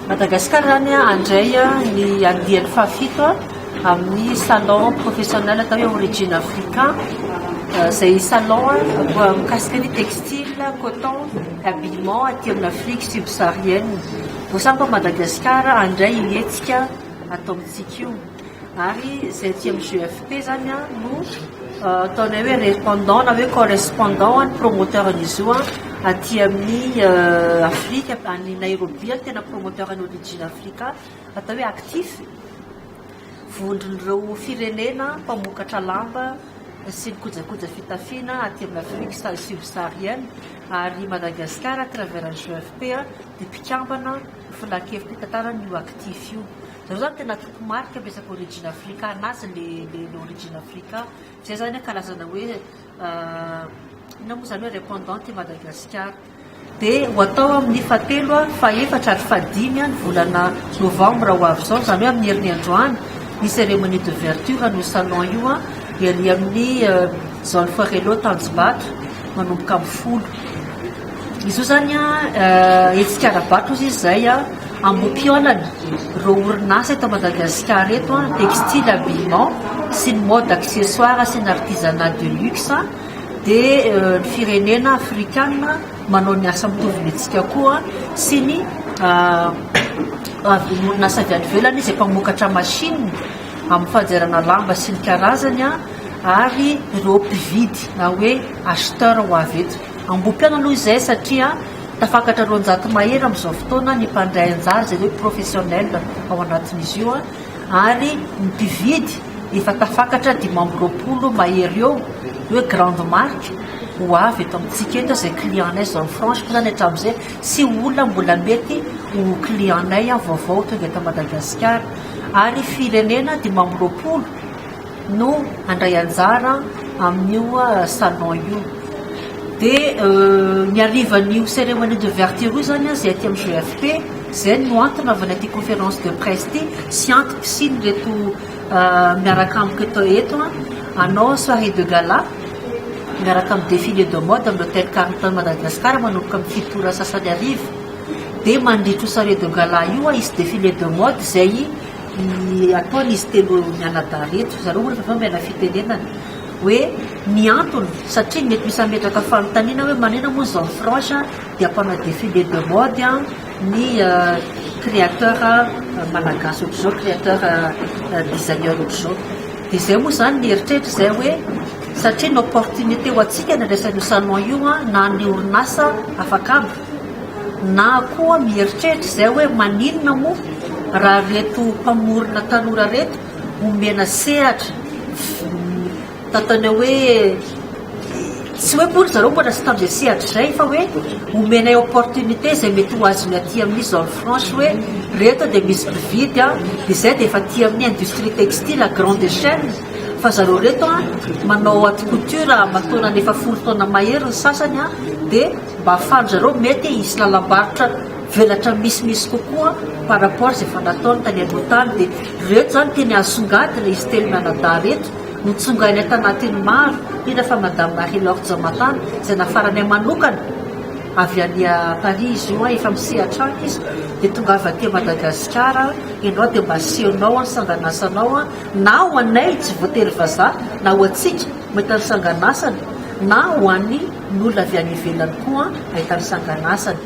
Madagasikara zany handray ny andiany fahafito amin'ny salon professionnel atao hoe Origine Africa, izay salon mikasika ny textile, coton, habillement aty amin'ny Afrique subsaharienne. Voasambatra Madagasikara handray io hetsika atao amintsika io. Ary izay aty amin'ny GFP zany no ataonay hoe répondant na hoe correspondant ny promoteur an'izy io aty amin'ny Afrika, any Nairobi no tena promoteur ny Origine Africa, atao hoe actif, vondron'ireo firenena mpamokatra lamba sy ny kojakoja fitafiana aty amin'ny Afrique subsaharienne, ary Madagascar à travers ny GFP dia mpikambana filan-kevi-pitantanana io actif io. Zareo zany tena tompo-marika am resaka Origine Africa anazy le le Origine Africa zay zany karazana hoe inona moa zany hoe répondante i Madagasikara. Dia ho atao amin'ny fahatelo, fahefatra ary fahadimy ny volana novambra ho avy izao, izany hoe amin'ny herin'ny androany ny cérémonie d'ouverture an'io salon io ery amin'ny zone Forello Tanjombato manomboka amin'ny 10. Izy io zany hetsika ara-barotra ozy izy izay ambohi-pihaonana ireo orinasa eto Madagasikara eto, textile, habillement sy ny mode accessoire sy ny artisanat de luxe, dia ny firenena afrikana manao ny asa mitovy ny antsika koa sy ny orinasa avy any ivelany izay mpamokatra machine amin'ny fanjairana lamba sy ny karazany ary ireo mpividy na hoe acheteur ho avy eto. Ambohi-pihaonana aloha izay satria tafakatra 200 mahery amin'izao fotoana ny mpandray anjara izay hoe professionnel ao anatin'izy io ary ny mpividy efa tafakatra 25 mahery eo hoe grande marque ho avy eto amintsika eto izay client-nay zone franche moa zany hatramin'izay sy olona mbola mety ho client-nay vaovao tonga eto Madagasikara ary firenena 25 no handray anjara amin'io salon io. Dia ny harivan'io cérémonie d'ouverture io zany izay aty amin'ny GFP izay no antony anaovana ity conférence de presse ity sy antom-pisian'ireto miaraka amiko eto eto hanao soirée de gala miaraka amin'ny défilé de mode amin'ny hôtel Carlton Madagascar manomboka amin'ny 7 ora sasany hariva. Dia mandritra io soirée de gala io hisy défilé de mode izay ataon'izy telo mianadahy ireto, zareo moa rehefa avy eo omena fitenenana hoe ny antony satria mety misy hametraka fanontaniana hoe manina moa zone franche dia hampanao défilé de mode ny créateur malagasy ohatr'izao, créateur designer ohatr'izao. Dia izay moa izany ny eritreritra izay hoe satria ny opportunité ho antsika ny andraisan'io salon io na ny orinasa afaka haba na koa mieritreritra izay hoe maninona moa raha reto mpamorona tanora reto omena sehatra tantana hoe tsy hoe moa zareo mbola tsy tamin'izay sehatra izay fa hoe omenay opportunité izay mety ho azony aty amin'ny zone franche hoe reto dia misy mpividy dia izay dia efa aty amin'ny industrie textile à grande échelle fa zareo reto manao haute couture aman-taonany efa 10 taona mahery ny sasany dia mba ahafahan zareo mety hisy lalam-barotra velatra misimisy kokoa par rapport izay efa nataony tany aloha tany. Dia reto zany teny asongadina izy telo mianadahy reto notsongainay tanatin'ny maro, indrindra fa Madame Marie-Laure Jamatana izay nafaranay manokana avy any Paris izy io, efa misehatra any izy, dia tonga avy aty Madagasikara ianao dia mba asehonao ny sanganasanao na ho anay tsy voatery vazaha na ho antsika mahita ny sanganasany na ho an'ny olona avy any ivelany koa mahita ny sanganasany.